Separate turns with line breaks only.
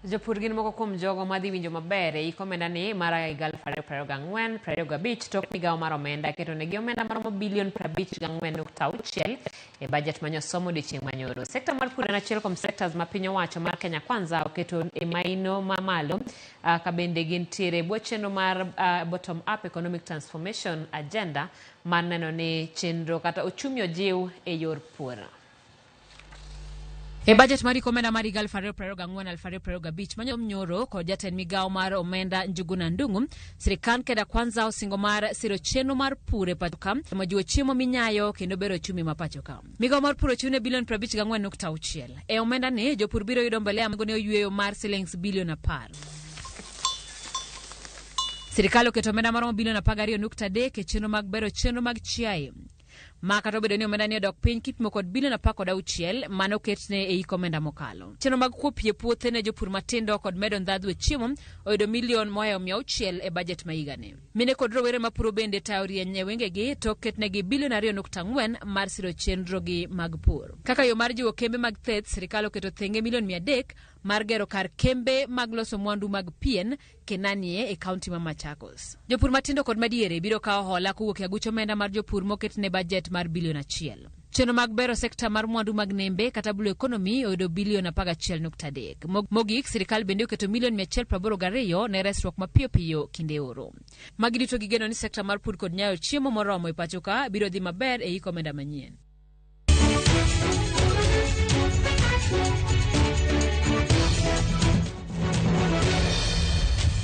Jopur gin moko kuom jogo madhi winjo maber e hik omenda ni mar higa 2024-2025 tok migawo mar omenda keto negi omenda maromo bilion 54.6 e bajet manyosomo odiochieng' manyoro. Sekta mar pur en achiel kuom sectors ma piny owacho mar Kenya Kwanza oketo e maino mamalo ka bende gintiere e bwo chenro mar bottom up economic transformation agenda mar neno ni chenro kata ochumi ojiw e yor pur. E bajet mar hik omenda mar higa 2024-2025 manyo nyoro kod jatend migawo mar omenda Njuguna Ndung'u, sirikand Kenya Kwanza osingo mar siro chenro mar pur e pacho ka, temo jiwo chiemo minyayo kendo bero ochumi ma pacho ka. Migawo mar pur ochiwne bilion 54.6. E omenda ni, jopur biro yudo mbolea ma ne oyweyo mar silings bilion 10. Sirikal oketo omenda maromo bilion 12.3 e chenro mag bero chenro mag chiaye. Ma kata obedo ni omenda ni odok piny kipimo kod bilion 16 mane oketne e hik omenda mokalo. Chenro mag kuo pi e puothe ne jopur matindo kod medo ndhadhu e chiemo oyudo milion mohewo 600 e bajet ma higani. Mine kod rowere mapuro bende tayo rieny e wengegi tok ketnegi bilion 2.4 mar siro chenrogi mag pur. Kaka yo mar jiwo kembe mag theth, sirikal oketo thenge milion 300 mar gero kar kembe mag loso mwandu mag pien Kenanie e kaunti ma Machakos. Jopur matindo kod madiere biro kawo hola kowuok e aguch omenda mar jopur moket ne bajet mar bilion 1. Chenro mag bero sekta mar mwandu mag nembe kata blue economy oyudo bilion 11.3. Mogik, sirikal bende oketo milion 182 ne resruok mapiyo piyo kinde oro. Magi duto gigeno ni sekta mar pur kod nyayo chiemo moromo e pacho ka biro dhi maber e hik omenda manyien.